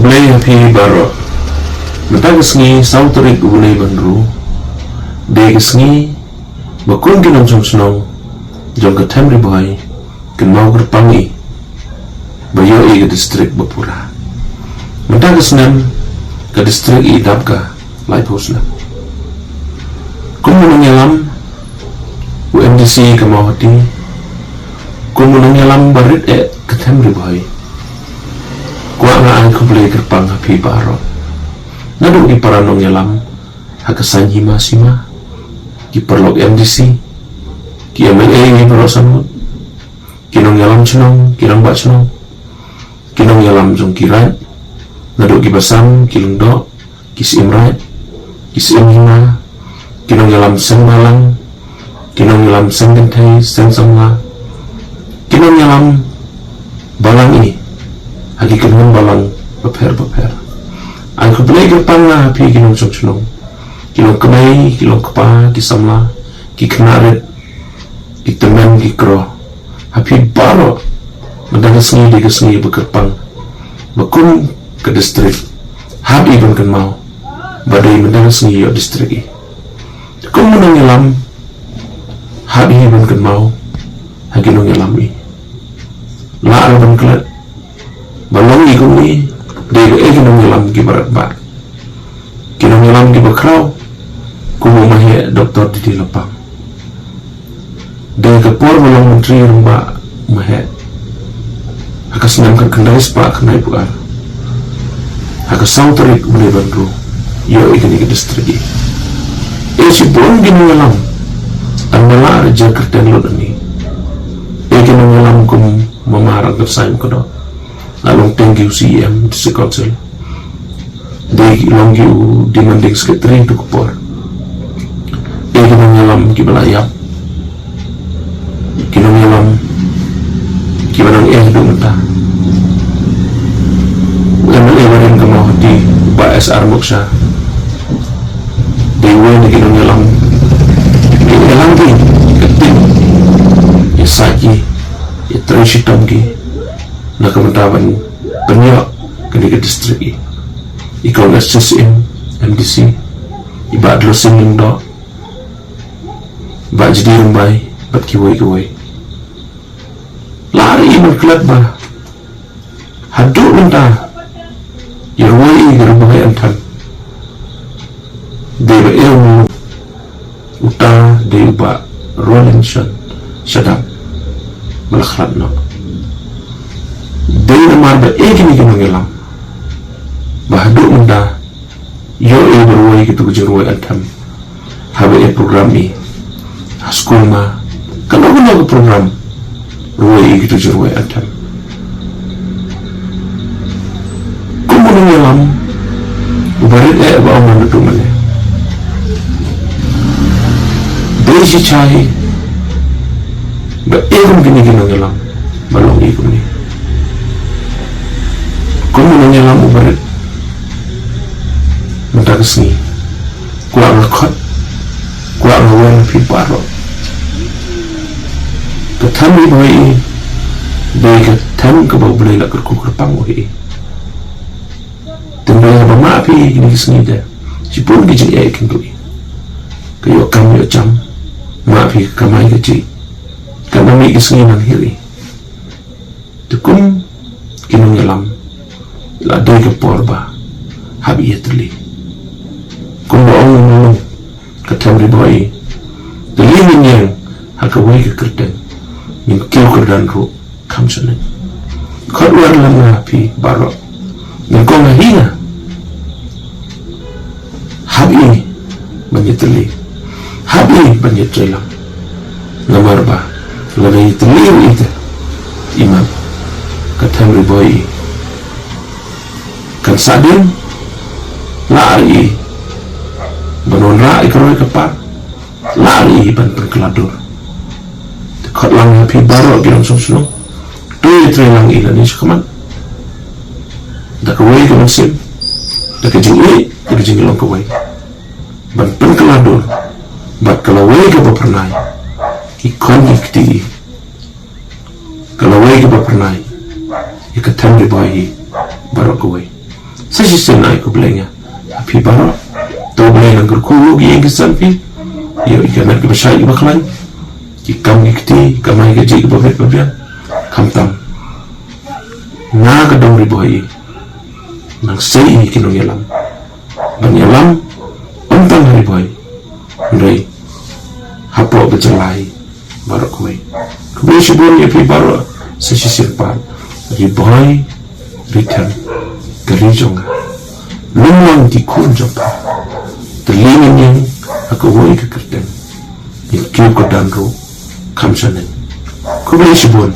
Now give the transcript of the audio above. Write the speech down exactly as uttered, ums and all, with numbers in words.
Khublei ha phi baroh. Mynta ka sngi saw tarik u bnai ba hynriew, dei ka sngi ba kum ki nongshong shnong jong ka Them Ri Bhoi kynmaw kyrpang i ba ïoh i ka district ba pura. Mynta ka snem ka district i dap ka laiphew snem. Kum u nongïalam u M D C ka Mawhati, kum u nongïalam barit eh ka Them Ri Bhoi, kwah nga ai khublei kyrpang ha phi baroh. Naduh ki para nongïalam ha ka saiñ hima sima, ki paralok M D C, ki M L A baroh samut, ki nongïalam shnong, ki rangbah shnong, ki nongïalam jong ki raid, naduh ki Basan, ki Lyngdoh, ki Syiem Raid, ki Syiem Hima, ki nongïalam seng balang, ki nongïalam seng kynthei, seng samla, ki nongïalam balang i ha ki kynhun balang bapher bapher. Ai khublei kyrpang nga ha phi ki nongshong shnong, ki longkmie, ki longkpa, ki samla, ki khynnah rit, ki tymmen, ki kro. Ha phi baroh, mynta ka sngi dei ka sngi ba kyrpang ba kum ka district hap i ban kynmaw ba dei mynta ka sngi ïoh district i. Kum u nongïalam hap i ban kynmaw ha ki nongïalam i. Lah ban klet ba long i kumne, dei ba eh ki nongïalam kiba radbah, ki nongïalam kiba khraw, kum u maheh Doctor D D Lapang. Dei ka por ba long Myntri Rangbah u maheh ha ka snem khatkhyndai spah khyndaiphew ar. Ha ka saw tarik u bnai ba hynriew ïoh i kane ka district i. Eh, shibun ki nongïalam tang ba lah re jer kyrteng lut ani. Eh, ki nongïalam kum Mama Rangkyrsaid Mukdor, la long teng ki u C E M District Council, dei long ki u demanding secretary tu ka por. Eh, ki nongïalam kiba la ïap, ki nongïalam kiba nang eh haduh mynta. U M L A barim ka Mawhati, Bah S R Mukshah, dei uwei na ki nongïalam, ki nongïalam ki, ka tip ïa said ki, ïa trei shitom ki na ka bynta ban pynïoh kane ka district i. I kong S C C M, M D C, i Bah Dlosing Lyngdoh, Bah G D Rymbai bad kiwei kiwei. Lah re i ban klet ba haduh mynta ïa rwai i ka Ri Bhoi Anthem dei ba eh u, uta dei u Bah Rolinson Shadap ba la khlad noh. Dei namar ba eh kine ki nongïalam ba haduh mynta ïoh i ba rwai kitu ki jingrwai anthem. Haba eh program i ha skul ma, kano kano ka program, rwai i kitu ki jingrwai anthem. Kum u nongïalam uba rit eh ba ong naduh mynne, dei shi chai ba eh kum kine ki nongïalam ba long i kumne. Kum u nongïalam uba rit mynta ka sngi, kwah nga khot, kwah nga wan ha phi baroh. Ka Them Ri Bhoi i dei ka them kaba U Blei la kyrkhu kyrpang ïa i. Te hynrei haba mad phi kine ki sngi te, shibun ki jingeh ki kynduh i. Ka ïoh kam ïoh jam, mad phi ka kamai kajih. Katba mih ki sngi nang hir i. Te kum ki nongïalam, la dei ka por ba hap ïatylli. Kumba ong u nongïalam ka Them Ri Bhoi, tylli ngin ïeng ha kawei ka kyrteng, ngin kiew kyrdan ruh kham shynrang. Khot wan lang ha phi baroh, ngin kong ha hi nga. Hap i ban ïatylli, hap i ban ïatreilang. Namar ba lada ïatylli ruh i te, i mat, ka Them Ri Bhoi i kan sah dien. Lah re i ban wanrah ïa ka roi ka par, lah re i ban pynkylla dur. Te khot lang ha phi baroh ki nongshong shnong, to ïatreilang i lane shakhmat da kawei ka mynsiem, da ka jingïeit, da ka jinglong kawei, ban pynkylla dur bad ka lawei kaba phyrnai, ki khon ki kti i, ka lawei kaba phyrnai ïa ka Them Ri Bhoi i baroh kawei. Sa shisien ai khublei nga ha phi baroh. To Blei nang kyrkhu ïa ki ïing ki sem phi, ïa ka met kaba shai kaba khlaiñ, ki kam ki kti, kamai kajih kaba bit ba biang. Khamtam nga ka dong Ri Bhoi, nang sei ïa ki nongïalam ban ïalam ym tang ha Ri Bhoi, hynrei hapoh ka jylla baroh kawei. Khublei shibun ïa phi baroh sa shisien pat. Ri Bhoi, Ri Them, ka ri jong nga. Lum lang ki khun jong pha, te lin ïa ïeng ha kawei ka kyrteng, ïa kiew ka dan ruh kham shaneng. Khublei shibun.